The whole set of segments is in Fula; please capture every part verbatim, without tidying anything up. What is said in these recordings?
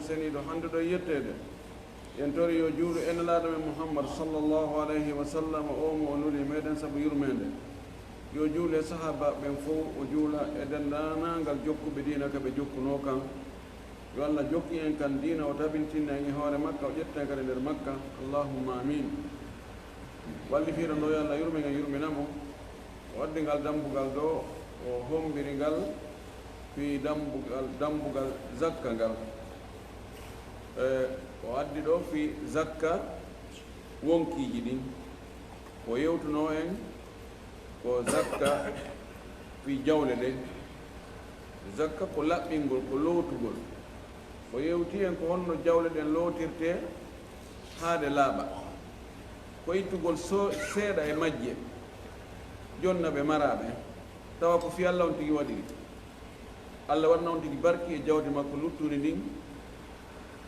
Seniiɗo hannduɗo e yetteede. En tori yo juulu e Nelaaɗo men Muhammad sallallahu alayhi wa sallam, o mo o nuli meɗen sabu yurmeende. Yo juulu e sahaaba ɓen fow, o juula e denndaangal jokkuɓe diina ka ɓe jokkunoo kan. Yo Allah jokkin en kan diina, o tabintina en e hoore makka, o ƴetta en kadi nder makka. Allahumma amin. Wallifiiɗo ndo, yo Allah yurmin en, yurmina mo. O addi ngal dambugal ɗo, o hombiri ngal fii dambugal, dambugal zakka ngal. E, o addi ɗo fii zakka wonkiiji ɗin. O yewtunoo en ko zakka fii jawle ɗen. Zakka ko laɓɓingol, ko lootugol. O yewti en ko honno jawle ɗen lootirtee haa ɗe laaɓa. Ko ittugol so-, seeɗa e majje, jonna ɓe maraaɓe, tawa ko fii Alla on tigi waɗiri. Alla waɗana on tigi barki e jawdi makko luttundi ndin,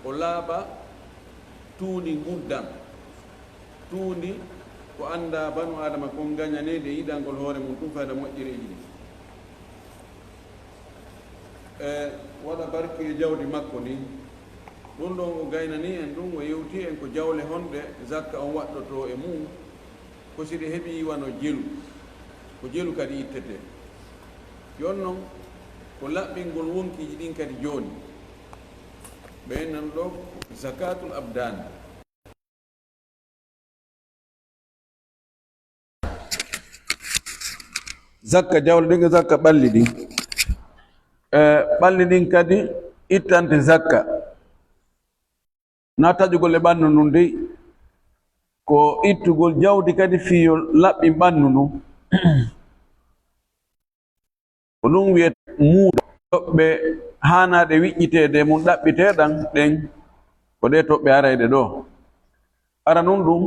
o laaɓa tuundi nguddan. Tuundi ko anndaa banu Aadama kon ngañaneede e yiɗangol hoore mun tun fayda moƴƴereeji ɗin. E waɗa barki e jawdi makko ndin. Ɗun ɗon o gaynanii en ɗun, o yewti en ko jawle honɗe zakka on waɗɗotoo e mun, ko si ɗe heɓii wano jelu, ko jelu kadi ittetee. Jooni non, ko laɓɓingol wonkiiji ɗin kadi jooni. Ɓe nan ɗo zakatul abdan. Zakka jawle ɗin e zakka ɓalli ɗin. E, ɓalli ɗin kadi ittante zakka. Na taƴugol e ɓandu ndun dey, ko ittugol jawdi kadi fii yo laɓɓin ɓandu ndun. Ko ɗun wi'etee muudo. Toɓɓe haanaaɗe wiƴƴiteede e mun ɗaɓɓiteeɗan ɗen, ko ɗee toɓɓe arayɗe ɗoo. Aranun ɗun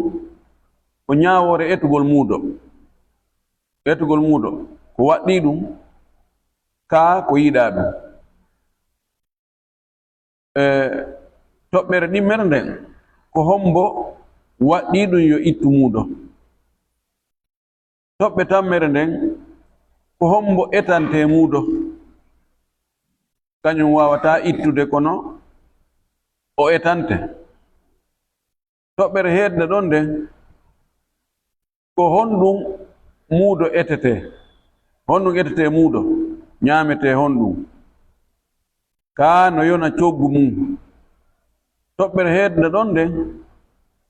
ko ñaawoore etugol muudo. Etugol muudo, ko waɗɗii ɗun, kaa ko yiɗaa ɗun. E, toɓɓere ɗimmere nden, ko hombo waɗɗii ɗun yo ittu muudo? Toɓɓe tammere nden, ko hombo etantee muudo? Kañun waawataa ittude, kono o etante. Toɓɓere heednde ɗon nden, ko honɗun muudo etetee? Honɗun etetee muudo? Ñaametee honɗun? Kaa no yona coggu mun. Toɓɓere heednde ɗon nden,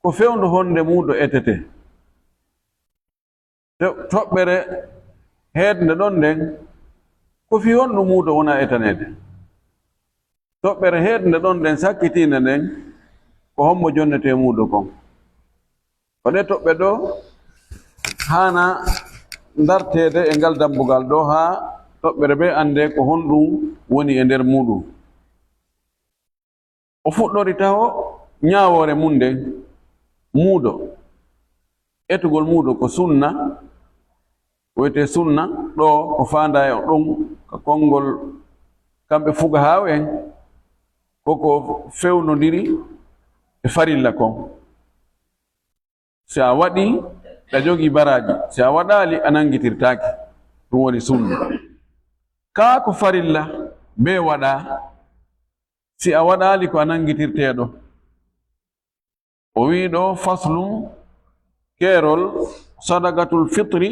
ko fewndo honde muudo etetee? To-, toɓɓere heednde ɗon nden, ko fii honɗun muudo wona etaneede? Toɓɓere heednde ɗon nden, sakkitiinde nden, ko hombo jonnetee muudo kon? Ko ɗee toɓɓe ɗoo haana ndarteede e ngal dambugal ɗoo, haa toɓɓere ɓe anndee ko honɗun woni e nder muuɗun. O fuɗɗori taho ñaawoore mun nden, muudo. Etugol muudo ko sunna, wiyetee sunna, ɗoo ko faandaa e ɗun, ka konngol kamɓe fuqahaa'u en, ko ko fewnondiri e farilla kon. Si a waɗii, a jogii baraaji. Si a waɗaali, a nanngitirtaake. Ɗun woni sunna. Kaa ko farilla, bee waɗaa, si a waɗaali ko a nanngitirteeɗo. O wi'i ɗoo faslun, keerol, sadaqatul fitri,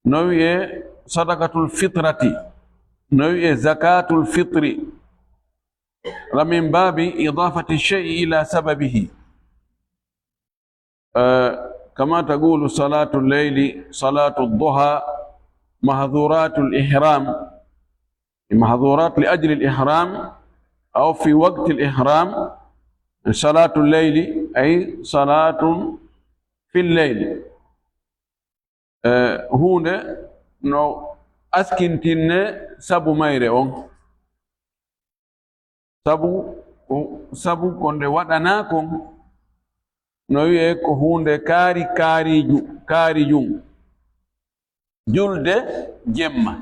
no wi'ee sadaqatul fitrati, no wi'ee zakatul fitri, la min baabi idaafati shay'i ila sababihi. Eh, kama taqulu salatu leyli, salatu duha, mahduratul ihram, mahdurat li ajli al ihram, aw fi waqti al ihram, salatu leyli, ay salatun fi leyli. Eh, huunde no askintinne sabu mayre on. Sabu, sabu ko nde waɗanaa kon, no wi'ee ko huunde kaari, kaariiju, kaarijun. Julde jemma.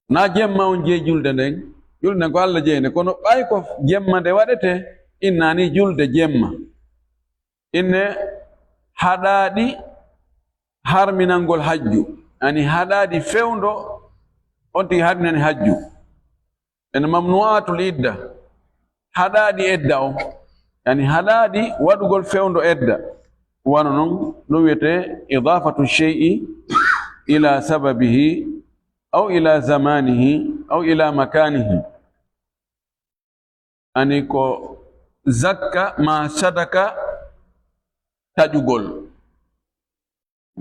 Na jemma on jeyi julde nden. Julde nden ko Alla jeyi nde. Kono ɓay ko jemma nde waɗetee, inna ni julde jemma. Inne haɗaaɗi harminangol hajju. Ani haɗaaɗi fewndo on tigi harminani hajju. Ene mamnu'atul idda. haɗaaɗi edda on, yani haɗaaɗi waɗugol fewndo edda. Wano non ɗum wiyetee idafatu shay'i ila sababihi aw ila zamanihi aw ila makanihi. Ani ko zakka ma sadaka taƴugol.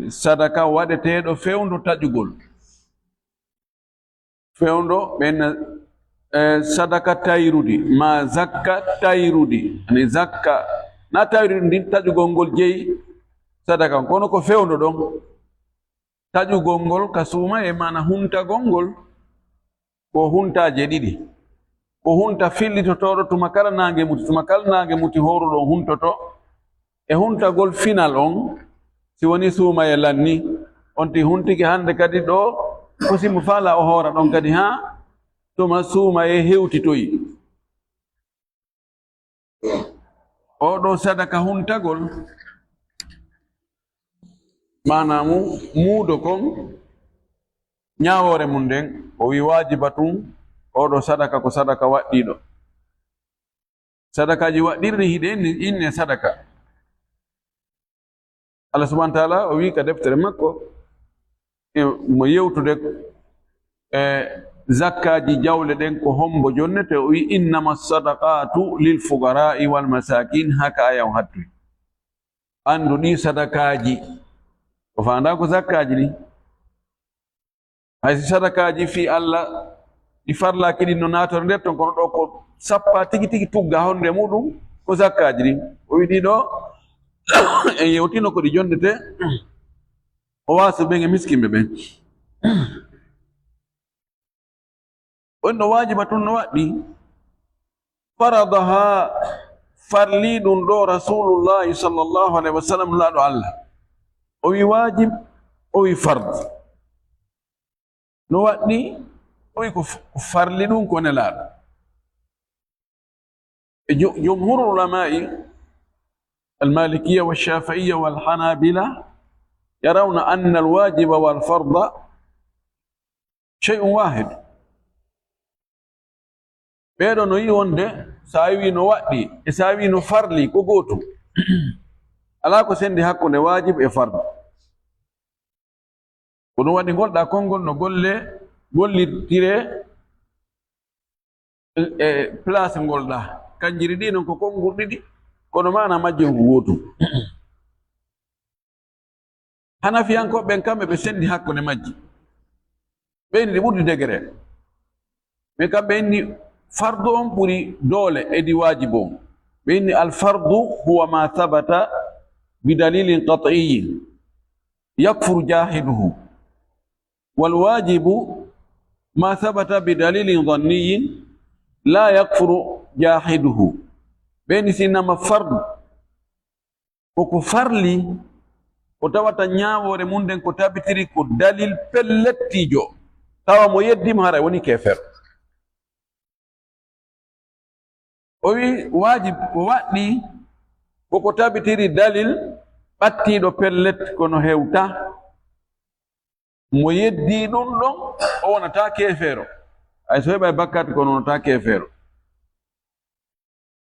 Sadaka waɗeteeɗo fewndo taƴugol. Fewndo ɓen, eh, sadaka tayrudi, ma zakka tayrudi. Ani zakka na tayrudi ndin taƴugol ngol jeyi sadaka. Kono ko fewndo ɗon. Taƴugol ngol ka suumayee, maana huntagol ngol, ko huntaaje ɗiɗi. Ko hunta fillitotooɗo tuma kala naange muti, tuma kala naange muti hooruɗo on huntoto. E huntagol final on, si woni suumayee lanni, on ti huntike hannde kadi ɗo, ko si mo faala o hoora ɗon kadi haa tuma suumayee hewtitoyi. Oo ɗoo sadaka huntagol, maanaa mum muudo kon, ñaawoore mum nden, o wi waajiba tun, oo ɗoo sadaka ko sadaka waɗɗiiɗo. Sadakaaji waɗɗirɗi hiɗe inni, inne sadaka. Allah subhanahu wa ta'ala o wi ka deftere makko, e mo yewtude e zakkaaji jawle ɗen ko hombo jonnete, o wi, "Innama sadaqatu lil fuqara'i wal masakin," haka aya on hattoyi. Anndu ɗi sadakaaji, o faandaa ko zakkaaji ɗi. Hay si sadakaaji fii Allah ɗi farlaaki ɗin no naatore nder ton, kono ɗo ko sappa tigi tigi tugga honde muɗum ko zakkaaji ɗin. O wi ɗi ɗo en yewtino ko ɗi jonnete o waasu ɓen e miskinɓe ɓen. On no waajiba tun no waɗɗi. Faradaha, farli ɗum ɗo Rasulullahi sallallahu alaihi wasallam, laaɗo Allah. O wi waajib, o wi fard. No waɗɗi, o wi ko f-, ko farli ɗum ko nelaaɗo. E ju-, jumhurul ulama'i, al-Malikiyya wa Shafi'iyya wal Hanabila, yarawna anna al-wajiba wal farda shay'un wahid. Ɓeeɗo no yi'i wonde so a wi no waɗɗi e so a wi no farli ko gootum. Alaa ko sendi hakkunde waajib e fardu. Ko ɗum waɗi ngol ɗaa konngol no golle, gollitiree e place ngol ɗaa. Kanjiri ɗi non ko konngol ɗiɗi, kono maana majji on ko gootum. Hanafiyankooɓe ɓen kamɓe ɓe sendi hakkunde majji. Ɓe inni ɗi ɓurdi degré. Mais kamɓe inni fardu on ɓuri doole e di waajibu on. Ɓe inni al fardu huwa ma thabata bi dalilin qat'iyyin yakfuru jahiduhu. Wal wajibu ma thabata bi dalilin dhanniyyin la yakfuru jahiduhu. Ɓe inni si innama fardu ko ko farli, ko tawata ñaawoore mum nden ko tabitiri ko dalil pellettiijo, tawa mo yeddiima haray woni keefeero. O wi waajib ko waɗɗi, ko ko tabitiri dalil ɓattiiɗo pellet kono hewta. Mo yeddii ɗum ɗon, o wonataa keefeero. Hay so heɓay bakkaat kono wonataa keefeero.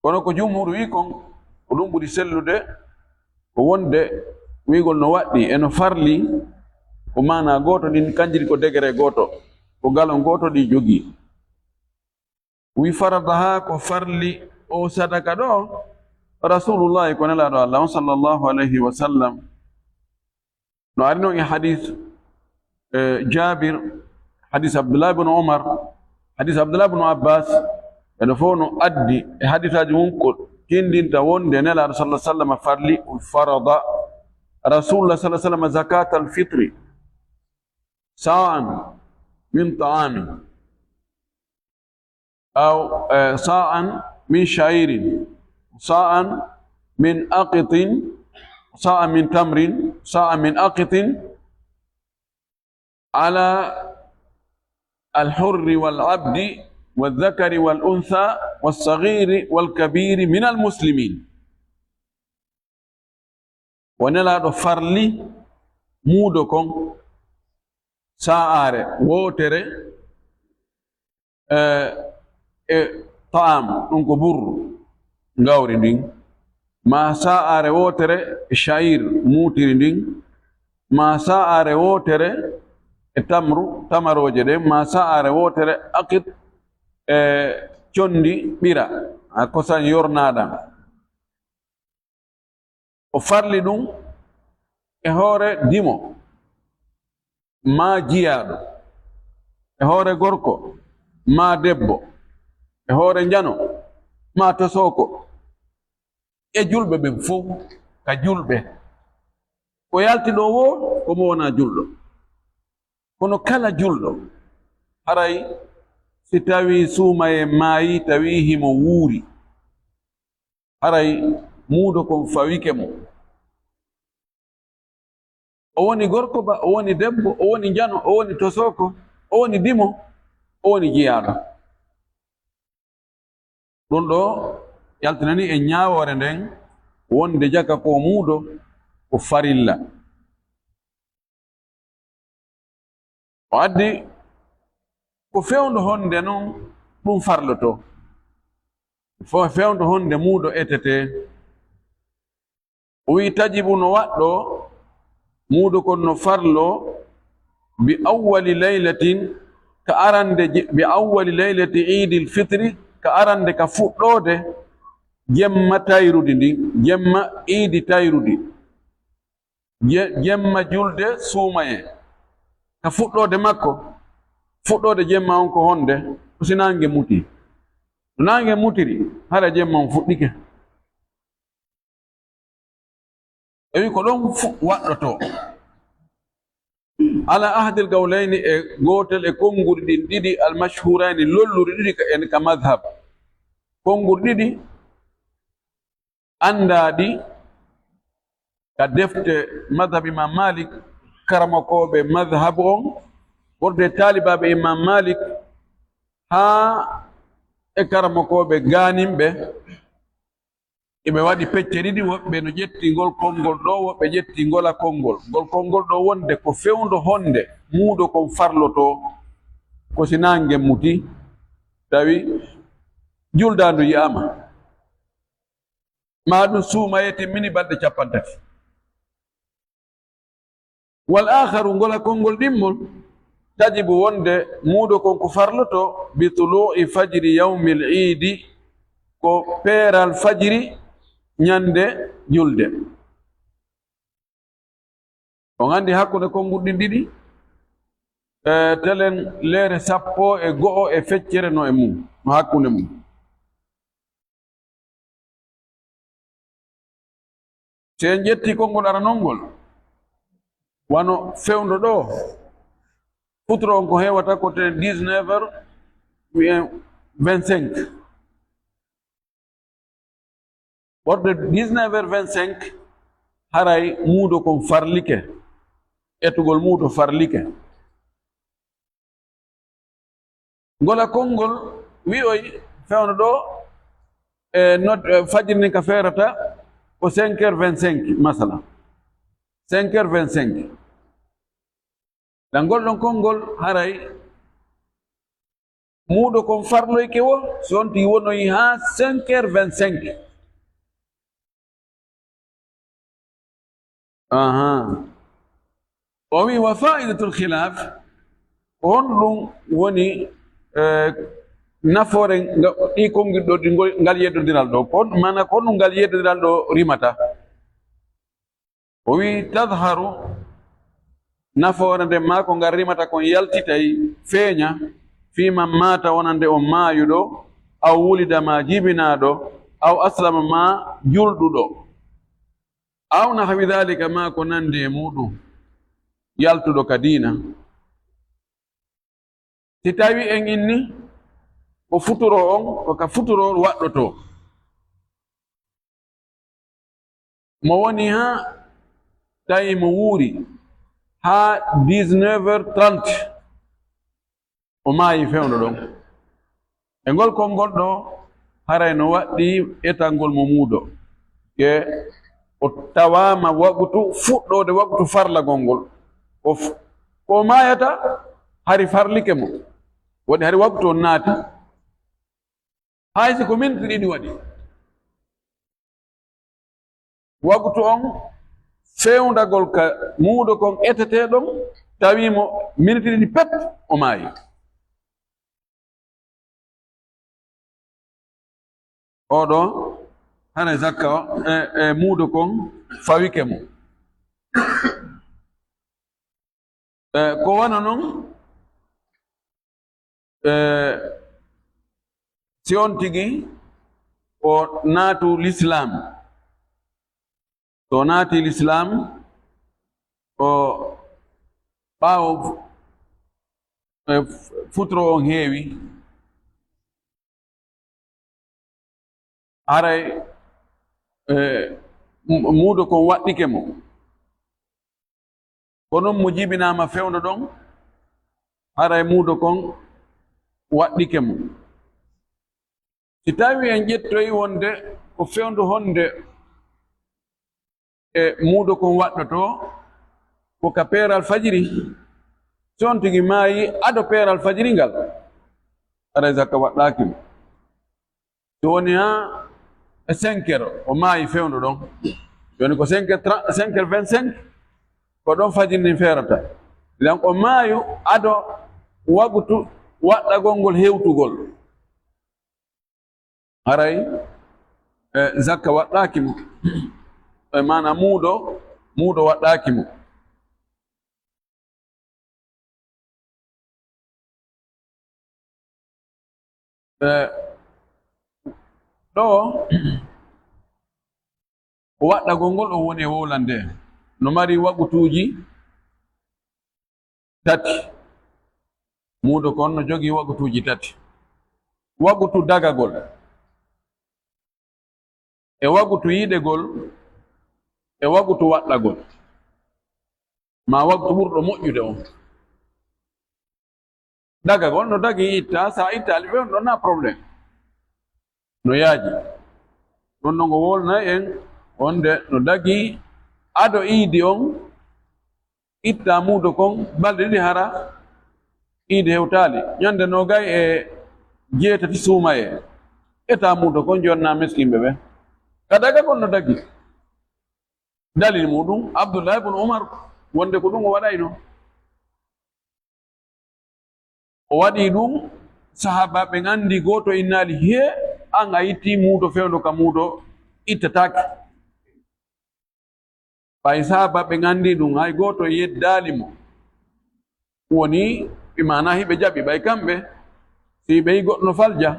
Kono ko jumhur wi kon, ko ɗum ɓuri sellude, ko wonde wi'gol no waɗɗi e no farli, ko maana gooto ɗin, kanji ɗi ko degré gooto, ko galon gooto ɗi jogii. Wi faradaha ko farli o sadaka ɗo, Rasulullahi ko nelaaɗo Allah on sallallahu alayhi wa sallam. No ari non e hadis, eh, Jabir, hadis Abdullah ibn Umar, hadis Abdullah ibn Abbas, ɓe ɗo fof no addi e hadisaaji mum ko tindinta wonde Nelaaɗo sallallahu alaihi wasallam farli, farada Rasulullah sallallahu alaihi wasallam zakat al-fitri, sa'an min ta'amin. أو، آه، صاعا من شعير، صاعا من أقط، صاعا من تمر، صاعا من أقط، على الحر والعبد والذكر والأنثى والصغير والكبير من المسلمين. O Nelaaɗo farli muudo kon, sa'aare wootere, eh, e Ta'am, ɗum ko burru, ngawri ndin. Ma sa'are wootere sha'ir, muutiri ndin. Ma sa'are wootere e tamru, tamarooje ɗen. Ma sa'are wootere aqit, e condi ɓira, a kosan yornaaɗan. O farli ɗum e hoore dimo, maa jiyaaɗo, e hoore gorko, maa debbo, e hoore njano, maa tosooko, e julɓe ɓen fow, ka julɓe. Ko yalti ɗoo woo, ko mo wonaa julɗo. Kono kala julɗo, haray si tawii suumayee maayii, tawii himo wuuri, haray muudo kon fawike mo. O woni gorko ba, o woni debbo, o woni njano, o woni tosooko, o woni dimo, o woni jiyaaɗo. Ɗum ɗoo yaltinanii en ñaawoore nden wonde jaka ko muudo ko farilla. O addi ko fewndo honde non ɗum farlotoo. Fo-, fewndo honde muudo etetee. O wi'i, tajibu no waɗɗoo, muudo kon no farloo, bi awwali laylatin, ka arande je-, bi awwali laylati iidil fitri, ka arande ka fuɗɗoode jemma tayrudi ndin, jemma iidi tayrudi. Je-, jemma julde suumayee. Ka fuɗɗoode makko, fuɗɗoode jemma on ko honde? Ko si naange muti. No naange mutiri, hara jemma on fuɗɗike. O wi ko ɗon fu-, waɗɗotoo. Ala ahdil gawlayni, e gootel e konnguɗi ɗin ɗiɗi, al mashhurayni, lolluɗi ɗiɗi ka, en ka madhab. Konnguɗi ɗiɗi, anndaaɗi ka defte madhab Imam Malik, karamokooɓe madhabu on, wonde taalibaaɓe Imam Malik, haa e karamokooɓe gaaninɓe, eɓe waɗi pecce ɗiɗi, woɓɓe no ƴetti ngol konngol ɗoo, woɓɓe ƴetti ngola konngol. Ngol konngol ɗoo wonde ko fewndo honde muudo kon farlotoo, ko si naange muti, tawi juldaandu yi'aama. Maa ɗum suumayee timmini balɗe cappanɗe tati. Wal aakharu, ngol konngol ɗimmol, tajibu wonde muudo kon ko farlotoo, bi tuluu'i fajri yawmil iidi, ko peeral fajiri ñande julde. On anndi hakkunde konnguɗi ɗin ɗiɗi, e telen leere sappo e go'o e feccere no e mum, no hakkunde mum. Si en ƴetti konngol aranol ngol, wano fewndo ɗoo, futuro on ko heewata ko ten dix-neuf heures, wi'en vingt-cinq. Ɓorde dix-neuf heures vingt-cinq, haray muudo kon farlike, etugol muudo farlike. Ngola konngol wi'oy fewndo ɗoo, e nod-, e fajiri ndin ka feerata ko cinq heures vingt-cinq, masala. Cinq heures vingt-cinq. Ɗan ngol ɗon konngol haray muudo kon farloyke wo, si on tigi wonoyi haa cinq heures vingt-cinq. Aha. O wi, wa faidatul khilaf, ko honɗum woni, eh, nafoore nga, ɗi konnguɗi ɗoo, ɗi ngol, ngal yeddodiral ɗoo? Ko honɗum, maanaa, ko honɗum ngal yeddodiral ɗoo rimata? O wi, tadharu, nafoore nden maa ko ngal rimata kon yaltitay, feeña, fii man maata, wonande on maayuɗo, aw wulida, maa jibinaaɗo, aw aslama, maa julɗuɗo. Aw nahwi dhalika, maa ko nanndi e muuɗum, yaltuɗo ka diina. Si tawi en inni ko futuro on, ko ka futuro waɗɗotoo. Mo woni haa tawi mo wuuri haa dix-neuf heures trente. O maayi fewndo ɗon. E ngol konngol ɗoo, haray no waɗɗii etangol mo muudo. Ke o tawaama waqtu fuɗɗoode waqtu farlagol ngol. Ko f-, ko maayata, hari farlike mo. Waɗi hari waqtu on naati. Hay si ko minti ɗiɗi waɗi, waktu on fewndagol ka muudo kon etetee ɗon, tawi mo minti ɗiɗi pep, o maayi. Oɗo, hara zakka o, e, e muudo kon fawike mo. E, ko wano non, e, si on tigi o naatu Lislaam, so o naati Lislaam, o ɓaawo, e, futuro on heewi, haray, e, mu-, muudo kon waɗɗike mo. Ko non mo jibinaama fewndo ɗon, haray muudo kon waɗɗike mo. Si tawi en ƴettoyi wonde ko fewndo honde e muudo kon waɗɗoto, ko ka peeral fajiri, si on tigi maayi ado peeral fajiri ngal, haray zakka waɗɗaaki mo. Si woni haa e cinq heures, o maayi fewndo ɗon. Si woni ko cinq heures trente, cinq heures vingt-cinq, ko ɗon fajiri ndin feerata. Idan o maayu ado wagutu waɗɗagol ngol hewtugol. Haray, e, zakka waɗɗaaki mo. E, maana muudo, muudo waɗɗaaki mo. E, ɗo, waɗɗagol ngol o woni e wowlande, no mari wagutuuji tati. Muudo kon no jogii wagutuuji tati. Wagutu dagagol, e wagutu yiɗegol, e wagutu waɗɗagol, ma wagutu ɓurɗo moƴƴude on. Dagagol no dagii itta, sa ittaali ɓe on ɗon na problème. No yaaji. Ɗon no ngo wolnay en wonde no dagii ado iidi on, itta muudo kon balɗe ɗiɗi hara iidi hewtaali. Ñande nogay e jeetati suumayee, eta muudo kon jonna miskinɓe ɓe. Ka dagagol no dagii. Dalil muɗum, Abdullah ibn Umar, wonde ko ɗum o waɗayno. O waɗi ɗum, sahaabaaɓe ɓen anndi, gooto innaali, "Hee, an a itti muudo fewndo ka muudo ittataake." Ɓay sahaabaaɓe ɓen anndi ɗum, hay gooto yeddaali mo. Woni, ɓe maana hiɓe jaɓi, ɓay kamɓe, si ɓe yi goɗɗo no falja,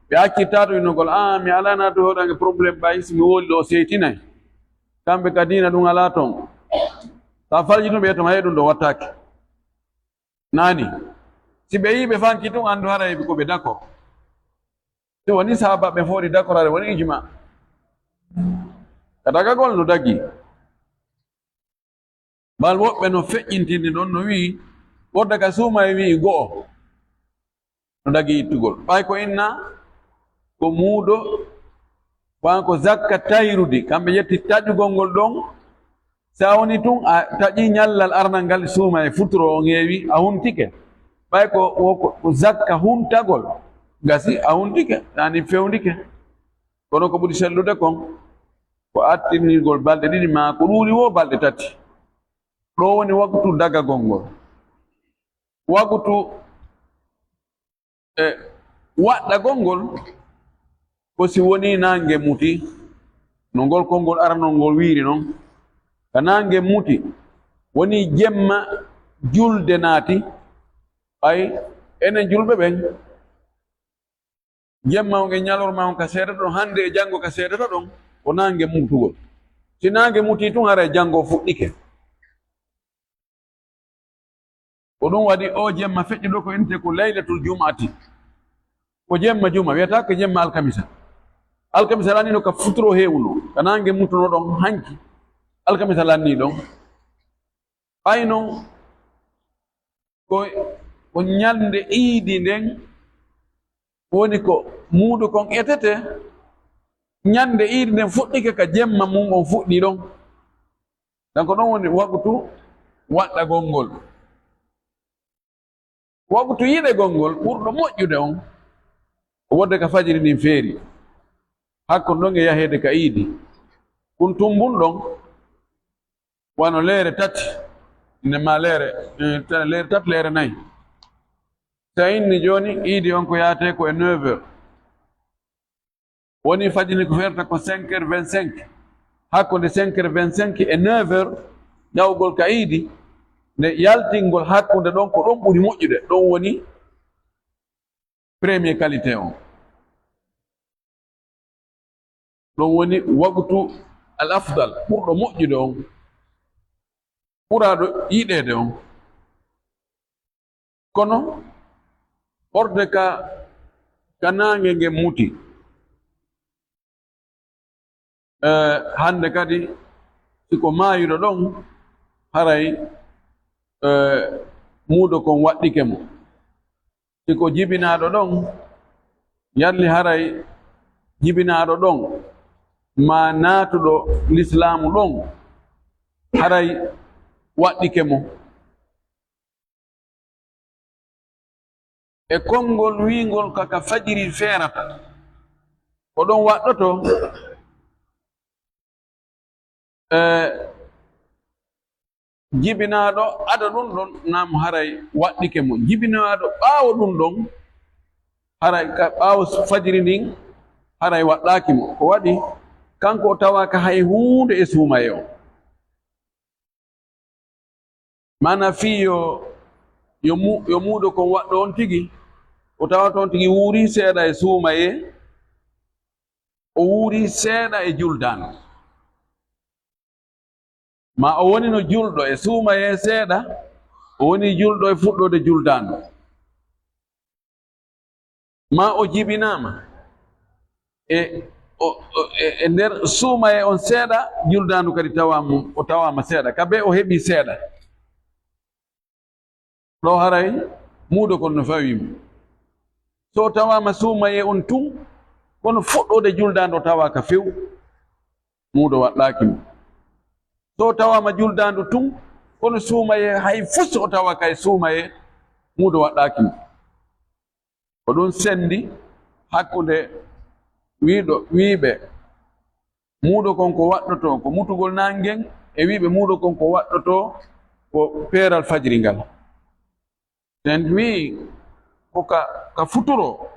ɓe accirtaa to innogol, "Aa, mi alaa naatu hoɗange problème ɓay, si mi woli ɗo seytinay." Kamɓe ka diina ɗum alaa ton. Sa falji tun ɓe yetta ma, "Hey, ɗum ɗo wattaake." Naani. Si ɓe yi ɓe fanki tun, anndu haray ko ɓe d'accord. Si woni sahaabaaɓe foori d'accord, haray woni ijma. Ka dagagol no dagi. Bal woɓɓe no feƴƴintini ɗon, no wi'i, wodda ka suuma e wi'i go'o. No dagi ittugol. Ɓay ko inna, ko muudo, ɓan ko zakka tayrudi, kamɓe ƴetti taƴugol ngol ɗon. Sa woni tun, a taƴi ñallal arnal ngal suuma e futuro on heewi, a huntike. Ɓay ko, wo ko, ko zakka huntagol, gasi a huntike, ani fewndike. Kono ko ɓuri sellude kon, ko artirnirgol balɗe ɗiɗi maa ko ɗuuɗi wo balɗe tati. Ɗo woni waktu dagagol ngol. Waktu, e, waɗɗagol ngol, ko si woni naange muti, no ngol konngol aranol ngol wiiri non. Ka naange muti, woni jemma julde naati, ɓay enen julɓe ɓen, jemma on e ñalorma on ka seedata ɗon, hannde e janngo ka seedata ɗon, ko naange mutugol. Si naange muti tun, haray janngo fuɗɗike. Ko ɗum waɗi o jemma feƴƴuɗo ko innete ko laylatul jum'ati. Ko jemma juma, wiyata ko jemma alkamisa. Alkamisa lannino ka futuro heewuno, ka naange mutuno ɗon hanki. Alkamisa lanni ɗon. Ɓay non, ko, ko ñalnde iidi nden woni ko muudo kon etete, ñande iidi nden fuɗɗike ka jemma mum on fuɗɗi ɗon. Donc ɗon woni waktu waɗɗagol ngol. Waktu yiɗegol ngol ɓurɗo moƴƴude on, Wonde ka fajiri ndin feeri, hakkunde ɗon e yaheede ka iidi, kun tumbun ɗon wano leere tati, ne ma leere, eh, ta-, leere tati, leere nayi. Sa inni jooni, iidi on ko yaatee ko e neuf heures. Woni fajiri ko feerta ko cinq heures vingt-cinq. Hakkunde cinq heures vingt-cinq e neuf heures, ƴawgol ka iidi, nde yaltingol hakkunde ɗon, ko ɗon ɓuri moƴƴude. Ɗon woni premier qualité on. Ɗon woni waqtu al afdal, ɓurɗo moƴƴude on, ɓuraaɗo yiɗeede on. Kono ɓorde ka, ka naange ngen muti. Eh, hannde kadi, si ko maayuɗo ɗon, haray, eh, muudo kon waɗɗike mo. Si ko jibinaaɗo ɗon, yalli haray jibinaaɗo ɗon, maa naatuɗo lislaamu ɗon, haray waɗɗike mo. E konngol wiingol ka, ka fajiri feerata, ko ɗon waɗɗoto, e jibinaaɗo ado ɗum ɗon, naam haray waɗɗike mo. Jibinaaɗo ɓaawo ɗum ɗon, haray ka ɓaawo fajiri ndin, haray waɗɗaaki mo. Ko waɗi, kanko o tawaaka hay huunde e suumaye on. Maanaa fii yo, yo mu-, yo muudo kon waɗɗo on tigi, o tawa toon tigi wuurii seeɗa e suumayee, o wuurii seeɗa e juldaandu. Maa o wonino julɗo e suumayee seeɗa, o wonii julɗo e fuɗɗoode juldaandu. Maa o jibinaama e, o, o, e, e nder suumayee on seeɗa, juldaandu kadi tawaama, o tawaama seeɗa, ka bee o heɓii seeɗa. Ɗo haray muudo kon no fawii mo. So o tawaama suumayee on tun, kono fuɗɗoode juldaandu o tawaaka few, muudo waɗɗaaki mo. So o tawaama juldaandu tun, kono suumayee hay fus o tawaaka e suumayee, muudo waɗɗaaki mo. Ko ɗum senndi hakkunde wiiɗo, wiiɓe muudo kon ko waɗɗotoo ko mutugol naange ngen, e wiiɓe muudo kon ko waɗɗotoo ko peeral fajiri ngal. Sen wi'i ko ka, ka futuro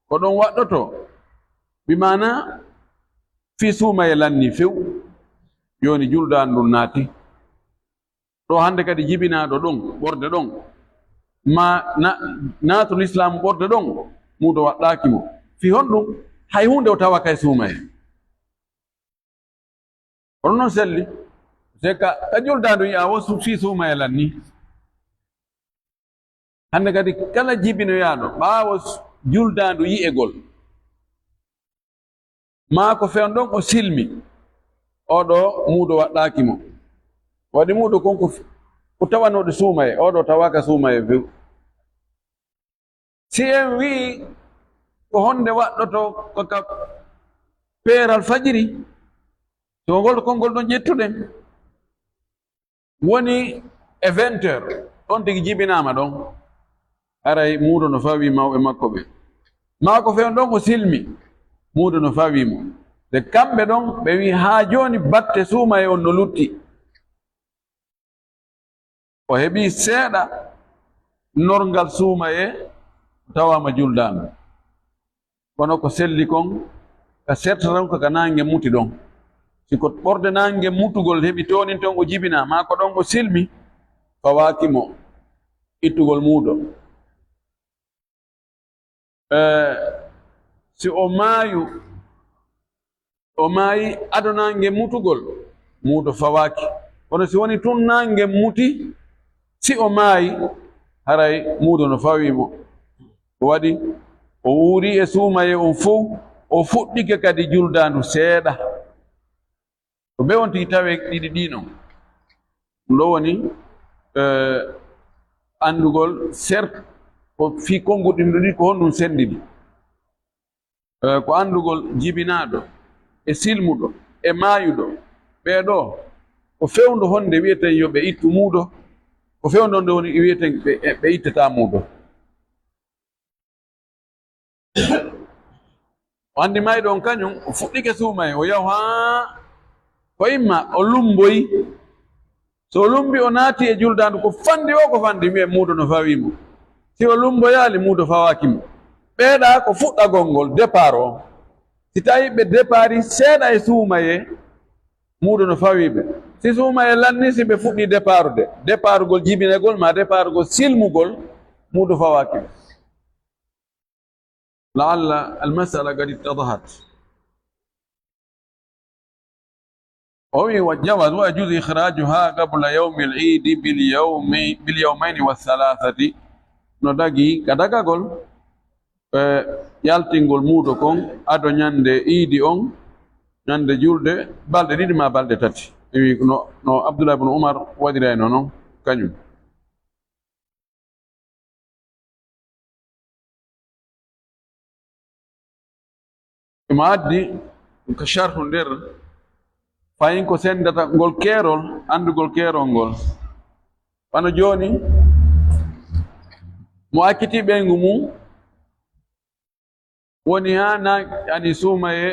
ko ɗon waɗɗotoo, bi maanaa fii suumayee lannii few, jooni juldaandu ndun naati. Ɗo hannde kadi jibinaaɗo ɗon, ɓorde ɗon, maa na-, naatu lislaamu ɓorde ɗon, muudo waɗɗaaki mo. Fii honɗum? Hay huunde o tawaaka e suumayee. Kono non selli, se ka, ka juldaandu yi'a wo su-, fii suumayee lannii. Hannde kadi kala jibinoyaaɗo ɓaawo s-, juldaandu yi'egol, maa ko fewndo ɗon o silmi, oo ɗoo muudo waɗɗaaki mo. Waɗi muudo kon ko f-, ko tawanooɗo suumayee, oo ɗoo tawaaka suumayee few. Si en wi'i ko honde waɗɗotoo ko ka peeral fajiri, so ngol konngol ɗon ƴettuɗen, woni e vingt heures, ɗon tigi jibinaama ɗon. Haray muudo no fawii mawɓe makko ɓen. Maa ko fewndo ɗon o silmi, muudo no fawii mo. De kamɓe ɗon, ɓe wi'i, haa jooni batte suumayee on no lutti. O heɓii seeɗa norngal suumayee, tawaama juldaandu. Kono ko selli kon, ka serta tan ko ka naange muti ɗon. Si ko ɓorde naange mutugol heɓi toonin ton o jibinaa, maa ko ɗon o silmi, fawaaki mo ittugol muudo. Eh, si o maayu, o maayi ado naange mutugol, muudo fawaaki. Kono si woni tun naange muti, si o maayi, haray muudo no fawii mo. Ko waɗi, o wuurii e suumayee on fow, o fuɗɗike kadi juldaandu seeɗa. Ko bee on tigi tawee ɗiɗi ɗii non. Ɗum ɗoo woni, eh, anndugol ser-, ko fii konnguɗi ɗin ɗoo ɗiɗi ko honɗum senndini. Eh, ko anndugol jibinaaɗo e silmuɗo e maayuɗo. Ɓee ɗoo, ko fewndo honde wi'eten yo ɓe ittu muudo, ko fewndo honde woni wi'eten ɓe, ɓe ittataa muudo. O anndi mayɗo on kañum, o fuɗɗike suumaye, o yahu haa ko imma, o lummboyi. So o lummbi, o naati e juldaandu, ko fanɗi o, ko fanɗi, wi'e muudo no fawii mo. Si o lummboyaali, muudo fawaaki mo. Ɓeeɗa ko fuɗɗagol ngol, départ o. Si tawi ɓe départ seeɗa e suumaye, muudo no fawii ɓe. Si suumaye lanni, si ɓe fuɗɗi départude, départugol jibinagol maa départugol silmugol, muudo fawaaki ɓe. لعل المسألة قد اتضحت. O wi, وجاز ويجوز إخراجها قبل يوم العيد باليوم، باليومين والثلاثة. No dagi ka dagagol, e, yaltingol muudo kon ado ñande iidi on, ñande julde, balɗe ɗiɗi maa balɗe tati. E wi no, no Abdullah ibn Umar waɗirayno non, kañum. Imo addi ka sharhu nder, fayin ko senndata ngol keerol, anndugol keerol ngol. Wano jooni, mo acciti ɓeyngu mum, woni haa na, yani suumaye,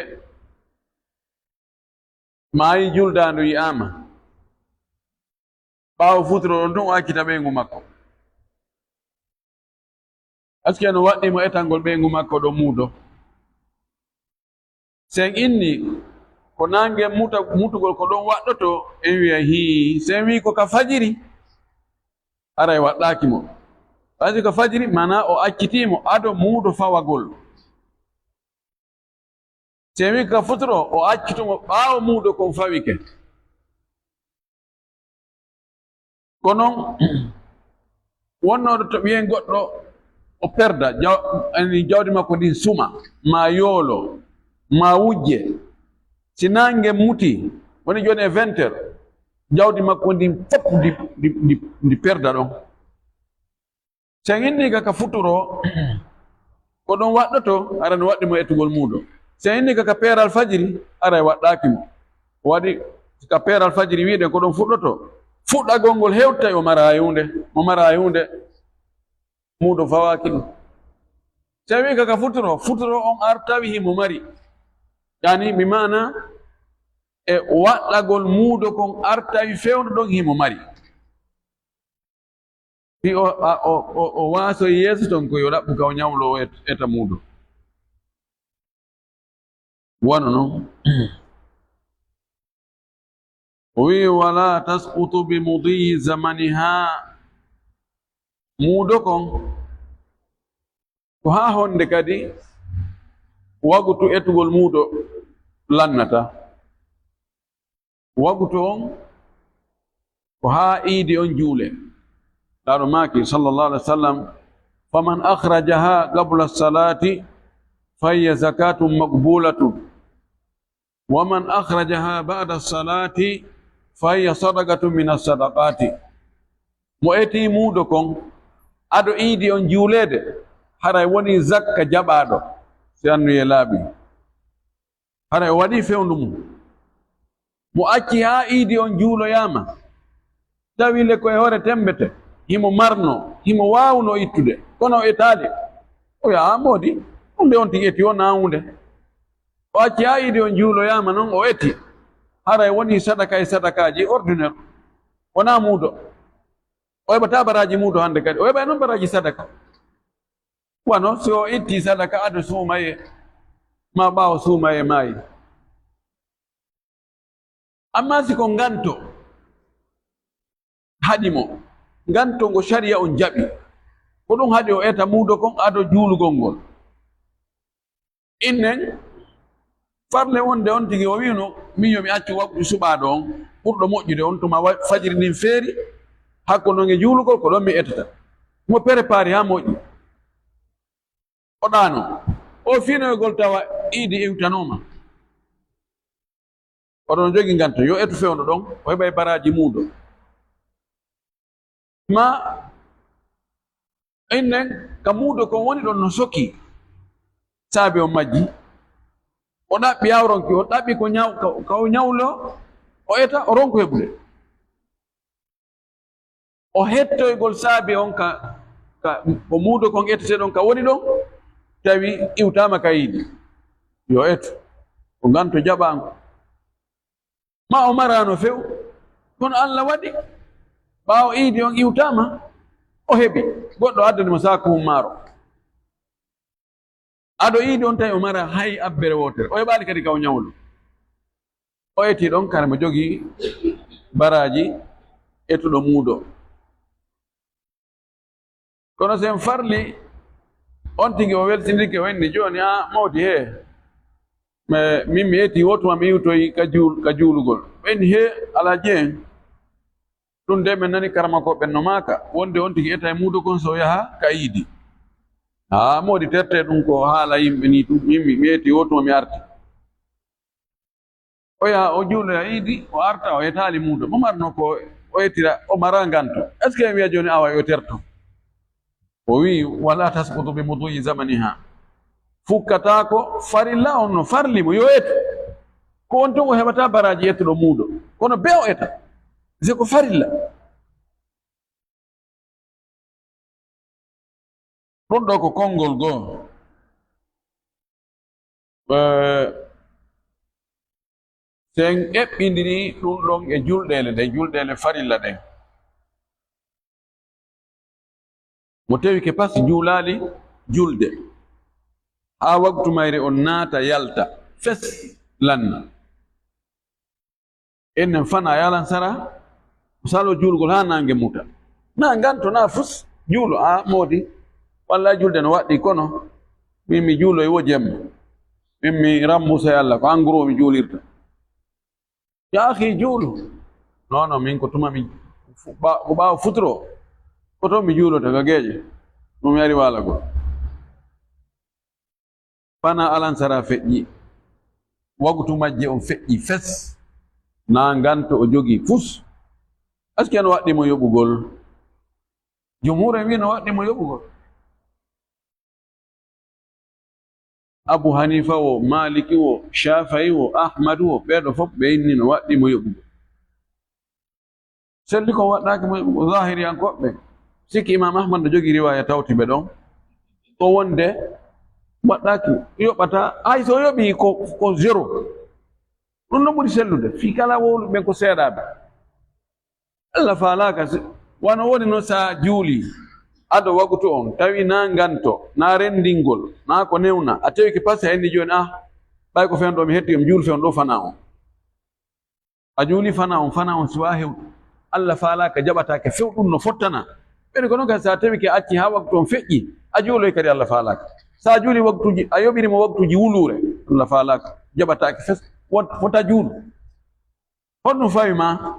maayi juldaandu yi'aama. Ɓaawo futuro ɗon tun o accita ɓeyngu makko. Aske no waɗɗi mo etangol ɓeyngu makko ɗo muudo. Sen inni ko nange muta-, mutugol ko ɗon waɗɗoto, en wi'a hii. Sen wi ko ka fajiri, aray waɗɗaaki mo. Ɓay si ka fajiri, mana o accitii mo ado muudo fawagol. Si en wi ka futuro, o accito mo ɓaawo muudo kon fawike. Ko non, wonnooɗo to ɓiyen goɗɗo, o perda, jaw-, ani jawdi makko ndin suma, maa yoolo, maa wujje. Si nange muti, woni jooni e vingt heures, jawdi makko ndin fof ndi, ndi, ndi, ndi perda ɗon. Si en inni ka, ka futuro, ko ɗon waɗɗoto, aray no waɗɗi mo etugol muudo. Si en inni ka, ka peeral fajiri, aray waɗɗaaki mo. Waɗi ka peeral fajiri wi'uɗen ko ɗon fuɗɗoto. Fuɗɗagol ngol hewtay o maraa huunde, mo maraa huunde, muudo fawaaki ɗum. Si en wi ka, ka futuro, futuro on artawi himo mari. Yani, mi maana, e waɗɗagol muudo kon artawi fewndo ɗon himo mari. Fi o, a, o, o, o waasoyi yeeso ton, ko yo ɗaɓɓu ka o ñawlo o et-, eta muudo. Wano non. O wi, "ولا تسقط بمضي زمنها." Muudo kon, ko haa honde kadi wagutu etugol muudo lannata? Wagutu on ko haa iidi on juule. Laaɗo maaki, sallallahu alaihi wasallam, "فمن أخرجها قبل الصلاة فهي زكاة مقبولة، ومن أخرجها بعد الصلاة فهي صدقة من الصدقات." Mo eti muudo kon ado iidi on juuleede, haray woni zakka jaɓaaɗo, si annuyee laaɓi. Haray o waɗi fewndo mum. Mo acci haa iidi on juuloyaama, tawi le ko e hoore tembete, himo marno, himo waawno ittude, kono o etaali. O yaha moodi, hunde on tigi eti wonaa hunde. O acci haa iidi on juuloyaama non, o eti. Haray woni sadaka e sadakaaji ordinaire. Wonaa muudo. O heɓataa baraaji muudo hande kadi. O heɓay non baraaji sadaka. Wano si o itti sadaka ado suumaye, maa ɓaawo suumaye maayi. Amma si ko nganto haɗi mo, nganto ngo shari'a on jaɓi, ko ɗum haɗi o eta muudo kon ado juulugol ngol. Innen, farle wonde on tigi o wi'uno, "Min yo mi accu waktu suɓaaɗo on, ɓurɗo moƴƴude on, tuma wa-, fajiri ndin feeri, hakko non e juulugol, ko ɗon mi etata." Mo prépare haa moƴƴi. O ɗaano. O finoygol tawa iidi iwtanooma. Oɗon jogi nganto, yo etu fewndo ɗon, o heɓay baraaji muudo. Ma innen ka muudo kon woni ɗon no soki. Saabe on majji. O ɗaɓɓi haa o ronki, o ɗaɓɓi ko ñaw-, ka, ka o ñawlo, o eta, o ronko heɓude. O hettoygol saabe on ka, ka, ko muudo kon etete ɗon ka woni ɗon, tawi iwtaama ka iidi. Yo eto. Ko nganto jaɓaango. Ma o maraano few. Kono Allah waɗi. Ɓaawo iidi on iwtaama. O heɓi. Goɗɗo addani mo saaku mum maaro. Ado iidi on tawi o mara hay abbere wootere. O heɓaali kadi ka o ñawlo. O eti ɗon kare mo jogii baraaji etuɗo muudo. Kono sen farli, on tigi o weltindirke, o inni, "Jooni, a mawdi he, mais min mi eti, wotuma mi iwtoyi ka juul-, ka juulugol." O inni, "He, Alhaji en, ɗum de min nani karamokooɓe no maaka, wonde on tigi eta e muudo kon so yaha ka iidi." Haa mawdi terte ɗum ko haala yimɓe ni tun, min mi, mi eti, wotuma mi arti. O yaha, o juuloya iidi, o arta, o etaali muudo. Mo marno ko o etira, o mara nganto. Est-ce que en wiya jooni awa yo terto? O wi, "Wala tasqutu bi muduyi zamaniha." Fukkata ko farilla on no farli mo, yo etu. Ko on tun o heɓata baraaji ettuɗo muudo. Kono be o eta. Se ko farilla. Ɗum ɗo ko konngol goo. Eh, sen eɓɓindiri ɗum ɗon e julɗeele ɗen, julɗeele farilla ɗen. Mo tewike pas juulaali julde. Haa waktu mayre on naata yalta. Fes lanna. Ennen fana yalan sara, salo juulgol haa naange muta. Na nganto, na fus, juulo, a moodi. Walla julde no waɗɗi, kono min mi juuloy wo jemma. Min mi rammusa e Allah, ko anguro mi juulirta. Ya akhi, juulu. Non, non, min ko tuma mi fu-, ɓa-, ko ɓaawo futuro. Ko to mi juulota ka geeƴe. Ɗum yari waalagol. Fana alansara feƴƴi. Wagutu majje on feƴƴi fes. Na nganto o jogi fus. Est-ce que no waɗɗi mo yoɓugol? Jumhur en wi no waɗɗi mo yoɓugol. Abu Hanifa wo, Maliki wo, Shafi'i wo, Ahmad wo, ɓeeɗo fof ɓe inni no waɗɗi mo yoɓugol. Selli ko waɗɗaaki mo yoɓugol. Zahiriyankooɓe, sikki Imam Ahmad no jogii riwaaya tawti ɓe ɗon. Ko wonde waɗɗaaki, yoɓata, hay so yoɓii ko, ko zéro. Ɗum no ɓuri sellude, fii kala wowluɓe ɓen ko seeɗaaɓe. Allah faalaaka si, wano woni no sa juuli, ado wagutu on, tawi na nganto, na renndingol, na ko newna, a tewike pasi a inni jooni, ah, ɓay ko fewndo mi hetti, mi juul fewndo fana on. A juuli fana on, fana on si waa hewtu. Allah faalaaka, jaɓataake few ɗum no fottana. Ɓeni ko noon kadi sa tewike acci haa waktu on feƴƴi, a juuloy kadi Allah faalaaka. Sa juuli waktuji, a yoɓiri mo waktuji wuluure, Allah faalaaka, jaɓataake fes, won fota juulu. Honɗum fawi ma?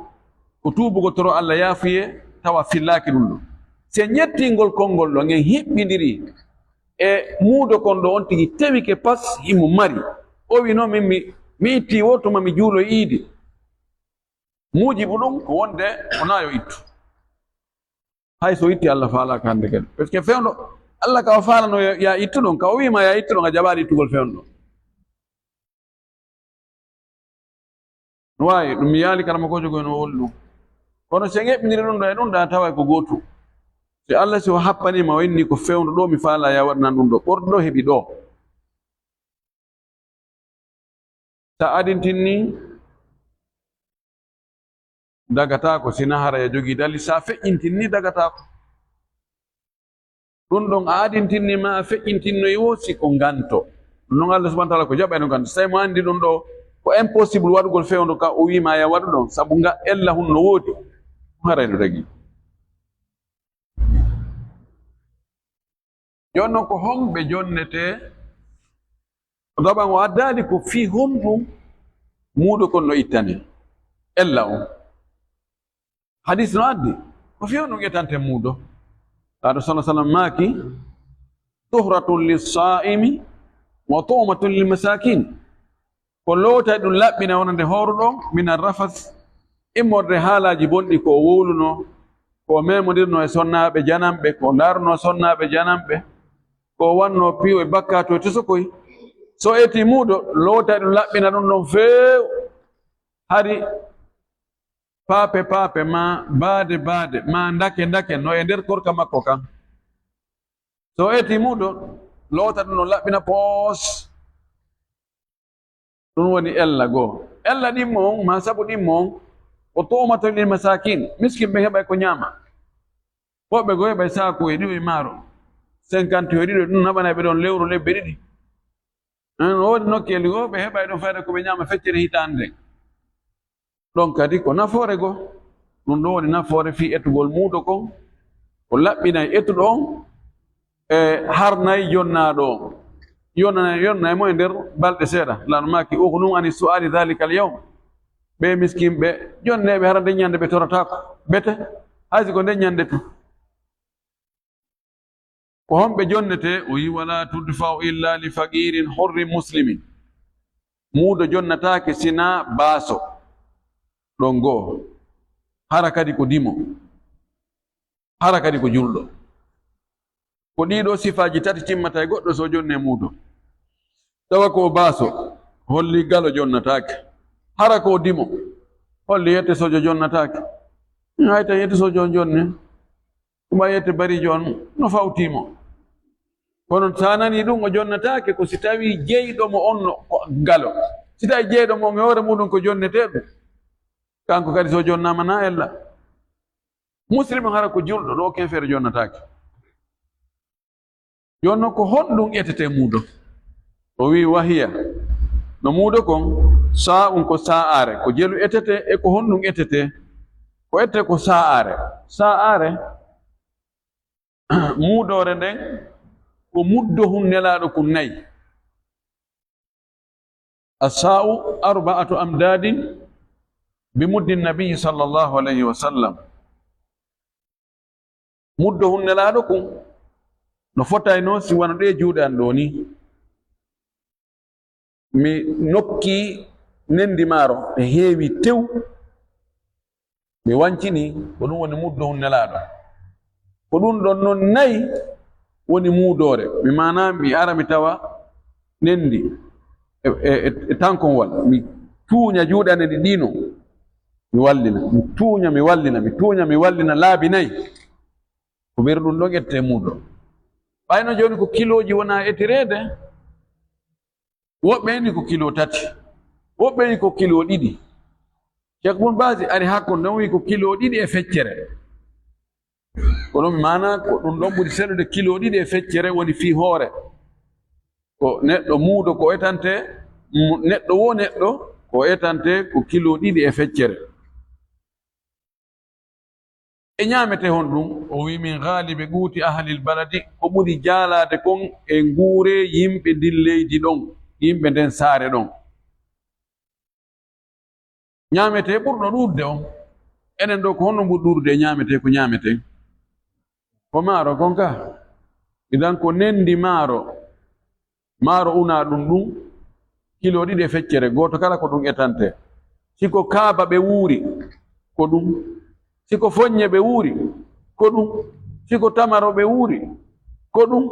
Ko tuubugo toro Allah yaafuye, tawa fillaaki ɗum ɗo. Si en ƴettii ngol konngol ɗo, ngen hiɓɓindiri e muudo kon ɗo on tigi tewike pas himo mari. O wi noon, min mi, mi ittii wo tuma mi juulo iidi. Muujibu ɗum ko wonde ko naa yo ittu. Hay so itti Allah faalaaka hannde kadi. Parce que fewndo, Allah ka o faalano ya, ya ittu ɗon, ka o wi ma ya ittu ɗon, a jaɓaali ittugol fewndo. No waawi, ɗum mi yaali kala mo ko jogo no woni ɗum. Kono si en eɓɓindiri ɗum ɗo e ɗum ɗo, a taway ko gootu. Si Allah si o happanii ma, o inni ko fewndo ɗo mi faala ya waɗanan ɗum ɗo. Ɓorɗo ɗo heɓi ɗo. Sa adintin ni, dagataako, si na hara ya jogii dali, sa feƴƴintin ni, dagataako. Ɗum ɗon a adintinni ma a feƴƴintinnoyi wo si ko nganto. Ɗum ɗon Allah subhanahu wa taala ko jaɓayno nganto. So tawi mo anndi ɗum ɗo ko impossible waɗugol fewndo ka o wi ma ya waɗu ɗon, sabu nga ella hun no woodi. Haray no dagi. Jooni non ko homɓe jonnetee? Ko daban o addaali ko fii honɗum muudo kon no ittane ella on. Hadis no addi, ko fii honɗum ettante muudo? Laaɗo sala sallam maaki, "Tuhratun lis-saa'imi wa tu'matun lil masaakin." Ko lootay ɗum laɓɓina wonande hooruɗo, mina rafas, immorde haalaaji bonɗi ko o wowluno, ko o memondirno e sonnaaɓe jananɓe, ko o ndaarno sonnaaɓe jananɓe, ko o wanno piiw e bakkaatu e tosokoy. So eti muudo, lootay ɗum laɓɓina ɗum ɗon feew. Hari paape paape, ma baade baade, ma ndake ndake, no e nder korka makko kan. So eti muudo, loota ɗum ɗon laɓɓina poos. Ɗum woni ella goo. Ella ɗimmo on, maa sabu ɗimmo on, ko tu'matun lil masakin, miskin ɓe heɓay ko ñaama. Woɓɓe goo heɓay saakuuji ɗiɗi maaro, cinquante e ɗiɗi, ɗum naɓanay ɓe ɗon lewru lebbi ɗiɗi. En, no woodi nokkeeli goo, ɓe heɓay ɗon fayda ko ɓe ñaama feccere hitaande nden. Ɗon kadi ko nafoore goo. Ɗum ɗon woni nafoore fii etugol muudo kon. Ko laɓɓinay etuɗo on, e harnay jonnaaɗo on. Yonnanay, yonnay mo e nder balɗe seeɗa. Laano maaki, "Ughnum ani su'ali dhalikal yawm." Ɓee miskinɓe, jonneeɓe, hara nden ñande ɓe torataako. Bete, hay si ko nden ñande tun. Ko honɓe jonnetee? O wi'i, "Wala tudfa'u illa li faqirin hurrin muslimin." Muudo jonnataake sinaa baaso. Ɗon goo. Hara kadi ko dimo. Hara kadi ko julɗo. Ko ɗii ɗoo sifaaji tati timmata e goɗɗo si o jonnee muudo. Tawa ko o baaso, holli galo jonnataake. Hara ko o dimo, holli yette sojo jonnataake. Hay tan yette sojo on jonne, tuma yette bariijo on no fawtii mo. Kono si a nanii ɗum, o jonnataake ko si tawii jeyɗo mo on no ko galo. Si tawii jeyɗo mo on e hoore muuɗum ko jonneteeɗo, kanko kadi si o jonnaama na ella. Muslim hara ko julɗo, ɗoo ken feere jonnataake. Jooni non, ko honɗum etetee muudo? O wi'i, "Wahiya." No muudo kon, saa'un ko saa'aare, ko jelu etetee e ko honɗum etetee? Ko etetee ko saa'aare. Saa'aare, muudoore nden, ko muddo hun Nelaaɗo kun nayi. As-saa'u arba'atu amdaadin bi muddi Nabiyyi sallallahu alayhi wa sallam. Muddo hun Nelaaɗo kun no fotaynoo si wano ɗee juuɗe an ɗoo nii. Mi nokkii nendi maaro, e heewi tew. Mi wancini, ko ɗum woni muddo hun Nelaaɗo. Ko ɗum ɗon non nayi woni muudoore. Mi maanaa, mi ara mi tawa nendi e, e, e, e tankonwal. Mi tuuña juuɗe an ɗe ɗiɗi non. Mi wallina, mi tuuña, mi wallina, mi tuuña, mi wallina laabi nayi. Ko ɓeru ɗum ɗon ettee muudo. Ɓayno jooni ko kilooji wonaa etireede. Woɓɓe ni ko kilo tati, woɓɓe ni ko kilo ɗiɗi. Cheikh Bun Bazi ari hakkunde on, wi ko kilo ɗiɗi e feccere. Ko ɗum maana ko ɗum ɗon ɓuri selude, kilo ɗiɗi e feccere woni fii hoore. Ko neɗɗo muudo ko etante, mu-, neɗɗo wo neɗɗo ko etante ko kilo ɗiɗi e feccere. E ñaametee honɗum? O wi'i, "Min ghaalibi quuti ahlil baladi," ko ɓuri jaalaade kon e nguure yimɓe ndin leydi ɗon, yimɓe nden saare ɗon. Ñaametee ɓurɗo ɗuuɗude on. Enen ɗoo ko honno ɓuri ɗuuɗude e ñaametee ko ñaametee? Ko maaro kon ka. Idan ko nendi maaro. Maaro unaa ɗum ɗum, kilo ɗiɗi e feccere, gooto kala ko ɗum etante. Si ko kaaba ɓe wuuri, ko ɗum. Si ko foññe ɓe wuuri, ko ɗum. Si ko tamaro ɓe wuuri, ko ɗum.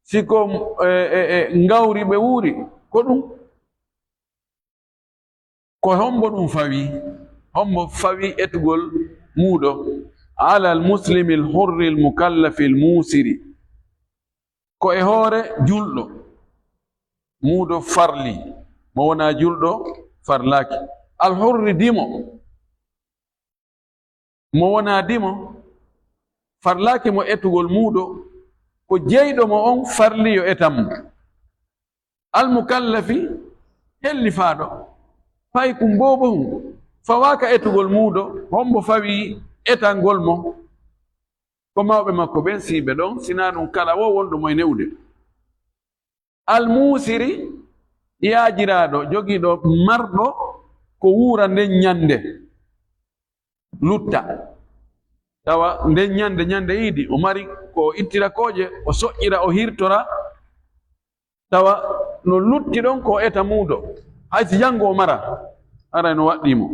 Si ko, e, e, e, ngawri ɓe wuuri, ko ɗum. Ko hombo ɗum fawi? Hombo fawi etugol muudo? Alal muslimil hurril mukallafil muusiri. Ko e hoore julɗo muudo farli, mo wonaa julɗo farlaaki. Al hurri dimo, mo wonaa dimo farlaaki mo etugol muudo, ko jeyɗo mo on farli yo etan mo. Al mukallafi, hellifaaɗo, paykun boobohun, fawaaka etugol muudo, hombo fawi etangol mo? Ko mawɓe makko ɓen siiɓe ɗon, sinaa ɗum kala wo wonɗo mo e ne'ude. Al muusiri, yaajiraaɗo, jogiiɗo, marɗo ko wuura nden ñande, lutta. Tawa nden ñande, ñande iidi, o mari ko o ittira kooƴe, o soƴƴira, o hirtora. Tawa no lutti ɗon ko eta muudo, hay si janngo o mara, haray no waɗɗii mo.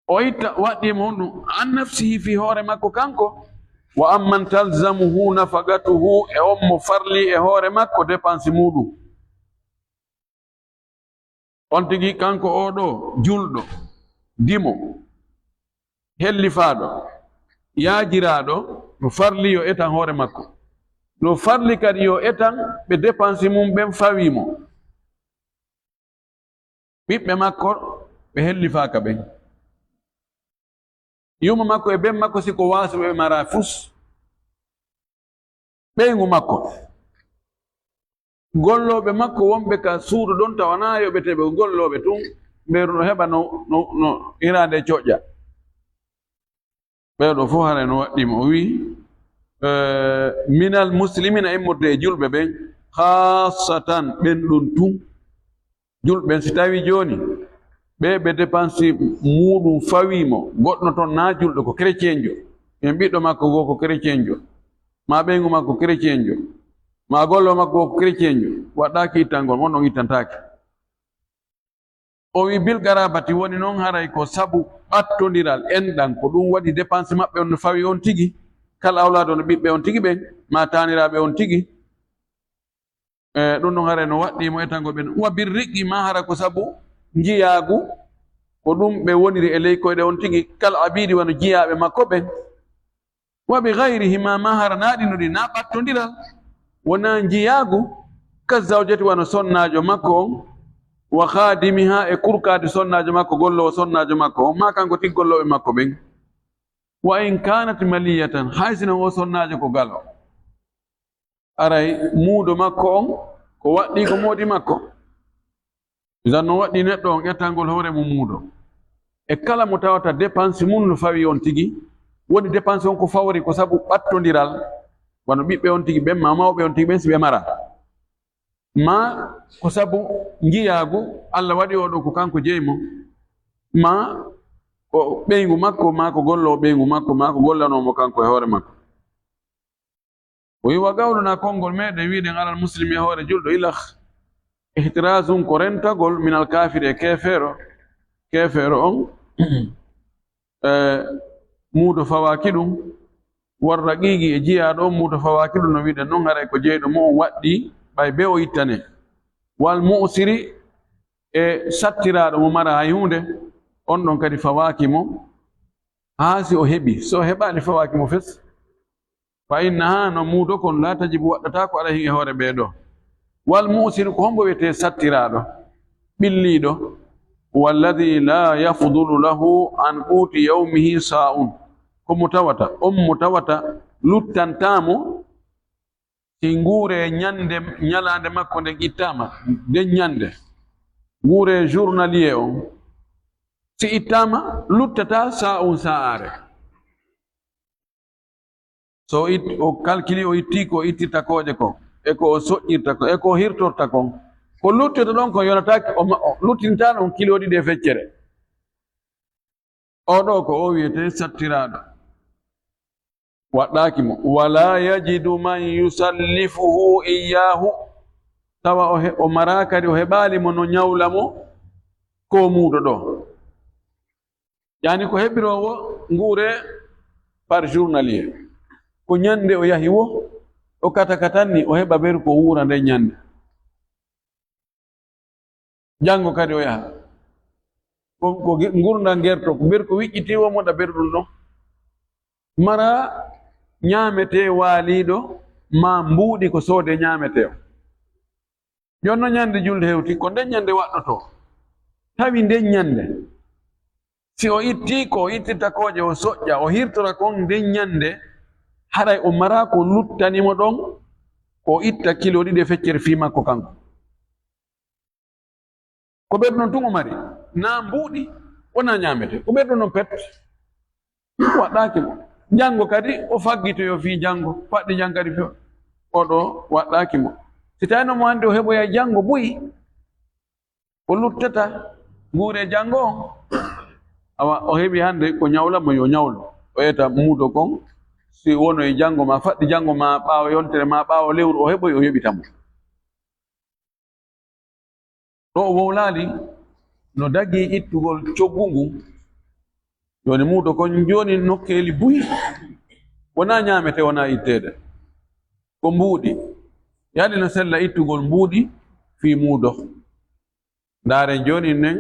O itta waɗɗii mo honɗum? An nafsihi, fii hoore makko kanko, wa amman talzamuhu nafaqatuhu, e on mo farli e hoore makko dépense muuɗum. On tigi kanko oo ɗoo julɗo, dimo, hellifaaɗo, yaajiraaɗo, no farli yo etan hoore makko. No farli kadi yo etan ɓe dépense mum ɓen fawii mo. Ɓiɓɓe makko ɓe hellifaaka ɓen. Yumma makko e ben makko, si ko waasuɓe ɓe mara fus. Ɓeyngu makko. Gollooɓe makko wonɓe ka suudu ɗon, tawa naa yoɓeteeɓe, ko gollooɓe tun, mbeeru no heɓa no, no, no hiraande coƴƴa. Ɓeeɗo fof haray no waɗɗii mo. O wi'i, eh, "minal muslimina", immorde e julɓe ɓen, "khassatan", ɓen ɗon tun. Julɓe ɓen, si tawii jooni, ɓe, ɓe dépense muuɗum fawii mo, goɗɗo toon naa julɗo, ko chrétienjo, en ɓiɗɗo makko goo ko chrétienjo, maa ɓeyngu makko chrétienjo, maa golloo makko goo ko chrétienjo, waɗɗaaki ittangol, on ɗon ittantaake. O wi'i, "bil qarabati", woni noon haray ko sabu ɓattondiral, enɗan, ko ɗum waɗi dépense maɓɓe on no fawi on tigi, kal awlaado no ɓiɓɓe on tigi ɓen, maa taaniraaɓe on tigi. E, ɗum ɗon haray no waɗɗii mo etangol ɓen. "Wa bir riqi", maa hara ko sabu njiyaagu, ko ɗum ɓe woniri e ley koyɗe on tigi, kal abidi, wano jiyaaɓe makko ɓen. "Wa bi ghayrihima", maa hara naa ɗino ɗi, naa ɓattondiral, wonaa njiyaagu, ka zawjati, wano sonnaajo makko on, "wa khadimiha", e kurkaadi sonnaajo makko, golloowo sonnaajo makko on, maa kanko tigi gollooɓe makko ɓen. "Wa in kanat maliyatan", hay sino o sonnaajo ko galo. Aray muudo makko on, ko waɗɗii ko moodi makko. Idan no waɗɗii neɗɗo on ettangol hoore mum muudo. E kala mo tawata dépense mum no fawi on tigi, woni dépense on ko fawori ko sabu ɓattondiral, wano ɓiɓɓe on tigi ɓen, maa mawɓe on tigi ɓen, si ɓe mara. Maa ko sabu njiyaagu, Alla waɗi oo ɗoo ko kanko jeyi mo. Maa ko ɓeyngu makko, maa ko golloo ɓeyngu makko, maa ko gollanoo mo kanko e hoore makko. O wi'i, "Wa qawluna", konngol meɗen wi'uɗen, "alal muslimi", e hoore julɗo, "ilah", ihtirazun, ko rentagol, "minal kafiri", e keefeero, keefeero on, e muudo fawaaki ɗum, "war raqiqi", e jiyaaɗo on muudo fawaaki ɗum, no wi'uɗen non, haray ko jeyɗo mo on waɗɗii, ɓay bee o ittane. "Wal mu'siri", e sattiraaɗo mo mara hay huunde, on ɗon kadi fawaaki mo, haa si o heɓi, so o heɓaali fawaaki mo fes. "Fa innaha", no muudo kon, "laa tajibu", waɗɗataako alayhim, e hoore ɓee ɗoo. "Wal mu'sir", ko hombo wiyetee sattiraaɗo, ɓilliiɗo? "Walladhi laa yafdulu lahu an quuti yawmihi saa'un", ko mo tawata, on mo tawata luttantaa mo, si nguure ñande, ñalaande makko nden ittaama, nden ñande, nguure journalier on, si ittaama, luttataa saa'un, saa'aare. So it-, o calculi, o itti ko ittirta kooƴe kon, e ko o soƴƴirta kon, e ko o hirtorta kon. Ko luttata ɗon kon yonataake, o ma-, o luttintaa ɗon kilo ɗiɗi e feccere. Oo ɗoo ko o wiyetee sattiraaɗo. Waɗɗaaki mo. "Wala yajidu man yusallifuhu iyyahu." Tawa o he-, o maraa kadi, o heɓaali mo no ñawla mo ko muudo ɗoo. Yaani ko heɓiroowo nguure par journalier. Ko ñande o yahi wo, o kata katanni, o heɓa beru ko wuura nden ñande. Janngo kadi o yaha. Ko, ko ge-, ngurndan gerto, ko beru ko wiƴƴitiiwo mo ɗa beru ɗum ɗon. Mara ñaametee waaliiɗo, maa mbuuɗi ko soodee ñaametee o. Jonno ñande julde hewti, ko nden ñande waɗɗotoo. Tawi nden ñande, si o ittii ko o ittirta kooƴe, o soƴƴa, o hirtora kon nden ñande, haray o maraa ko luttani mo ɗon, ko o itta kilo ɗiɗi e feccere fii makko kanko. Ko ɓerɗo non tun o mari, naa mbuuɗi, wonaa ñaametee. Ko ɓerɗo non pet. Waɗɗaaki mo. Janngo kadi, o faggitoyo fii janngo, faɗɗi janngo kadi fii o ɗoo waɗɗaaki mo. Si tawii no mo anndi o heɓoya janngo buy, o luttata nguure janngo on. Awa, o heɓi hannde ko ñawla mo, yo ñawlu. O ƴetta muudo kon, si wono e janngo maa, faɗɗi janngo maa, ɓaawo yontere maa, ɓaawo lewru, o heɓoyi, o yoɓita mo. Ɗo o wowlaali no dagii ittugol coggu ngun. Jooni muudo kon jooni nokkeeli buy. Wonaa ñaametee, wonaa itteede. Ko mbuuɗi. Yaali no sella ittugol mbuuɗi fii muudo. Ndaaren jooni nen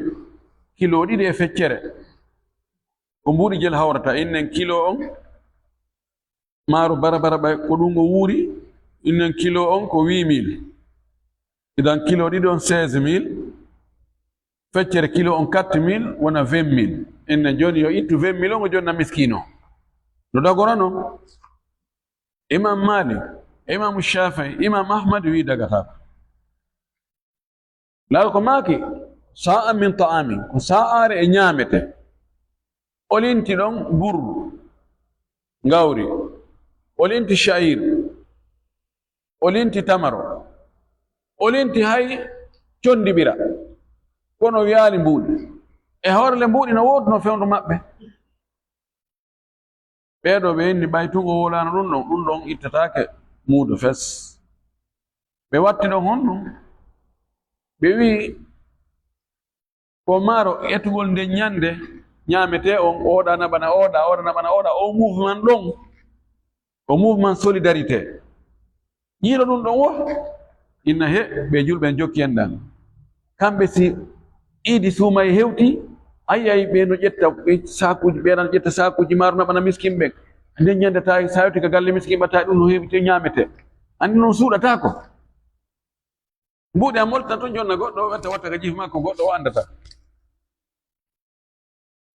kilo ɗiɗi e feccere. Ko mbuuɗi jel hawrata. Innen kilo on, maaru barabara ɓay ko ɗum o wuuri, innen kilo on ko huit mille. Idan kilo ɗiɗi on seize mille. Feccere kilo on quatre mille, wona vingt mille. Inna jooni yo ittu vingt mille on, o jonna miskiino. No dagorano? Imam Malik, Imam Shafii, Imam Ahmad wi dagataako. Laal ko maaki, "Sa'an min ta'amin", ko sa'aare e ñaamete. O linti ɗon burru, ngawri. O linti sha'ir. O linti tamaro. O linti hay condiɓira. Kono o wiyaali mbuuɗi. E hoore le mbuuɗi no woodunoo fewndo maɓɓe. Ɓee ɗoo ɓe inni ɓay tun o wowlaano ɗun ɗon, ɗun ɗon ittataake muudo fes. Ɓe watti ɗon honɗun? Ɓe wi'i ko maaro etugol nden ñande ñaametee on, ooɗa naɓana ooɗa, ooɗa naɓana ooɗa, o mouvement ɗon, o mouvement solidarité. Yiilo ɗun ɗon wo? Inna he, ɓe julɓe en jokki enɗan. Kamɓe si iidi suumay hewti, ay, ay, ɓe no ƴetta, ɓe saakuuji, ɓe no ƴetta saakuuji maaro naɓana miskin ɓen. Nden ñande ta, sa yewti ka galle miskin ɓa ta ɗun no heewi te ñaamete. Anndi non suuɗataako. Mbuuɗi a molta ton jonna goɗɗo, watta, watta ka jiifi makko goɗɗo o anndata.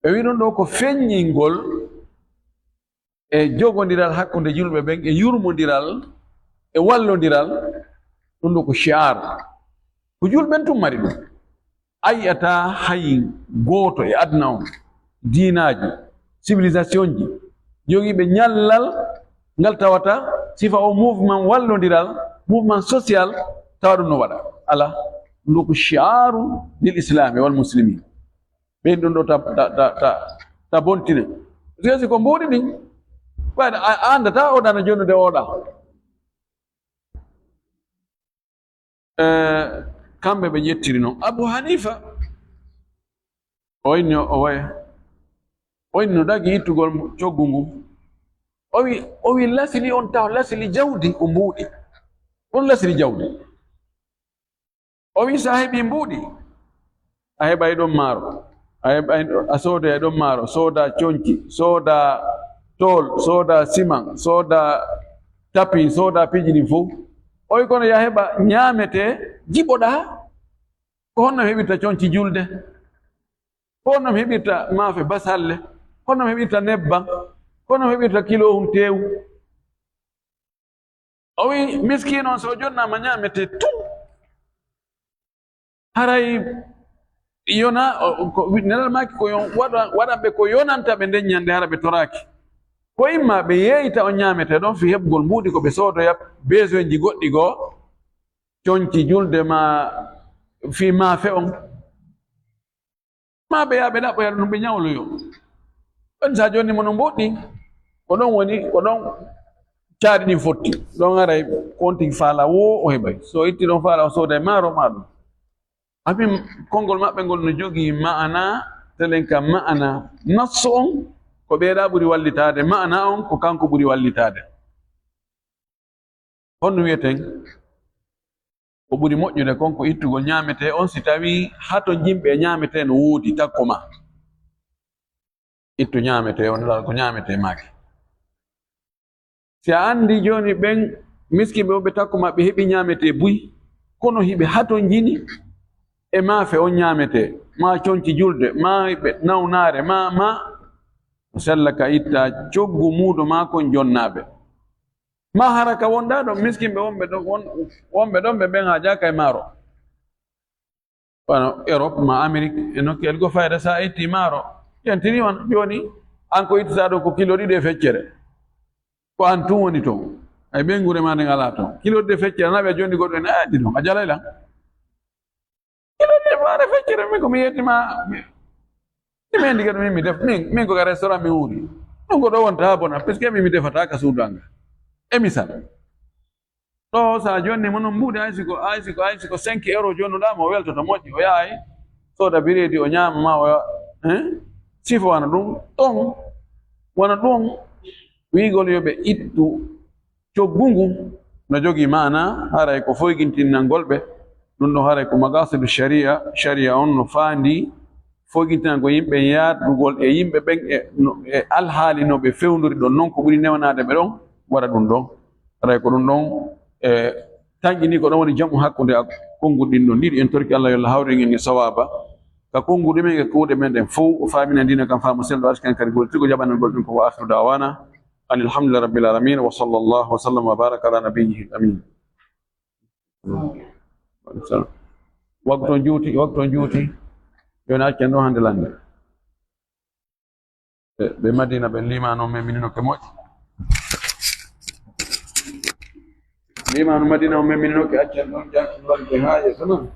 Ɓe wi'i ɗun ɗoo ko feññingol e jogondiral hakkunde julɓe ɓen, e yurmondiral, e wallondiral. Ɗun ɗoo ko shi'ar. Ko julɓe ɓen tun mari ɗun. A yi'ataa hay gooto e aduna on, diinaaji, civilisationji, jogiiɓe ñallal ngal tawata sifa o mouvement wallondiral, mouvement social, tawa ɗun no waɗa. Alaa. Ɗun ɗoo ko shi'aru lil islami wal muslimin. Ɓen ɗun ɗoo ta, ta, ta, ta, ta bontina. Parce que si ko mbuuɗi ɗin, ɓayde a, a anndataa o ɗana jonnude o ɗa. Eh, kamɓe ɓe ƴettiri non. Abu Hanifa, o inni o, o waya. O inni no dagi ittugol coggu ngu. O wi, o wi lasili on taw, lasili jawdi ko mbuuɗi. On lasili jawdi. O wi, so a heɓii mbuuɗi, a heɓay ɗon maaro. A heɓay, a sooday ɗon maaro, sooda conci, sooda tool, sooda siman, sooda tapi, sooda piiji ɗin fow. O wi, kono ya heɓa ñaametee, jiɓoɗaa. Ko honno heɓirta conci julde? Ko honno heɓirta maafe basalle? Ko honno heɓirta nebban? Ko honno heɓirta kilohun teewu? O wi, miskiino on, so o jonnaama ñaametee tun, haray yona, o, ko, nelal maaki ko yon-, waɗa, waɗan ɓe ko yonanta ɓe nden ñande, hara ɓe toraaki. Ko imma ɓe yeeyta on ñaametee ɗon fii heɓugol mbuuɗi ko ɓe soodoya besoinji goɗɗi goo, conci julde maa fii maafe on. Maa ɓe yaha ɓe ɗaɓɓoya ɗun, ɓe ñawloyo. Ɗon sa jonni mo no mboɗɗi, ko ɗon woni, ko ɗon caari ɗin fotti. Ɗon haray ko on tigi faala woo o heɓay. So itti ɗon faala o sooday maaro maa ɗun. Amin konngol maɓɓe ngol no jogii ma'ana, telen ka ma'ana nassu on, ko ɓeeɗa ɓuri wallitaade, ma'ana on ko kanko ɓuri wallitaade. Honno wi'eten? Ko ɓuri moƴƴude kon ko ittugol ñaametee on, si tawii hato jimɓe e ñaametee no woodi takko maa. Ittu ñaametee on, ko ñaametee maaki. Si a anndi jooni ɓen miskinɓe wonɓe takko maa ɓe heɓii ñaametee buy, kono hiɓe hatonjini e maafe on ñaametee, maa conci julde, maa ɓe nawnaare, maa, maa, ko sella ka itta coggu muudo maa kon jonnaaɓe. Maa hara ka wonɗaa ɗon, miskinɓe wonɓe ɗon, won-, wonɓe ɗon ɓe ɓen haajaaka e maaro. Wano Europe maa Amérique e nokkeeli goo fayda sa itti maaro, yantini on jooni, an ko ittataa ɗon ko kilo ɗiɗi e feccere. Ko an tun woni ton. Ay ɓeynguure maa nden alaa ton. Kilo ɗiɗi e feccere, na ɓe jonndi goɗɗo en, a addi ɗon, a jalay lan. Kilo ɗiɗi maaro e feccere, min ko mi yetti ma, mi, mi mendi kadi min mi def, min, min ko ka restaurant mi wuuri. Ɗum ko ɗo wonta haa bona, parce que min mi defataa ka suudu an ga. E misal. Ɗo sa jonni mo non mbuuɗi, hay si ko, hay si ko, hay si ko cinq euros jonnuɗaa mo, weltoto moƴƴi, o yahay, sooda bireedi, o ñaama ma, o ya-, hein? Sifo wano ɗum, ɗon, wano ɗum, wiigol yo ɓe ittu coggu ngu, no jogii maana, haray ko foygintinnangol ɓe, ɗum ɗon haray ko maqasidu sharia, sharia on no faandi foygintinango yimɓe yaadugol e yimɓe ɓen e, no, e alhaali no ɓe fewndori ɗon, non ko ɓuri newanaade ɓe ɗon, waɗa ɗum ɗon. Haray ko ɗum ɗon, e, tanƴini ko ɗon woni jam'u hakkunde ak-, konnguɗi ɗin ɗon ɗiɗi. En torki Allah yo Allah hawrin en e sawaaba. ka konnguɗi men e kuuɗe men ɗen fow, o faamina diina kan faamu selɗo, arsikan kadi goltigo jaɓanagol ɗum ko. Wa akhiru da'wana anil hamdulillahi rabbil alamin, wa sallallahu wa sallam wa baraka ala nabiyyihi amin. Waktu on juuti, waktu on juuti. Jooni accen ɗo hannde lannde. Ɓe, ɓe Madina ɓen liimaanu on memmininoke moƴƴi. Liimaanu Madina on memmininoke, accen ɗon, jaakin lannde haa yeeso non.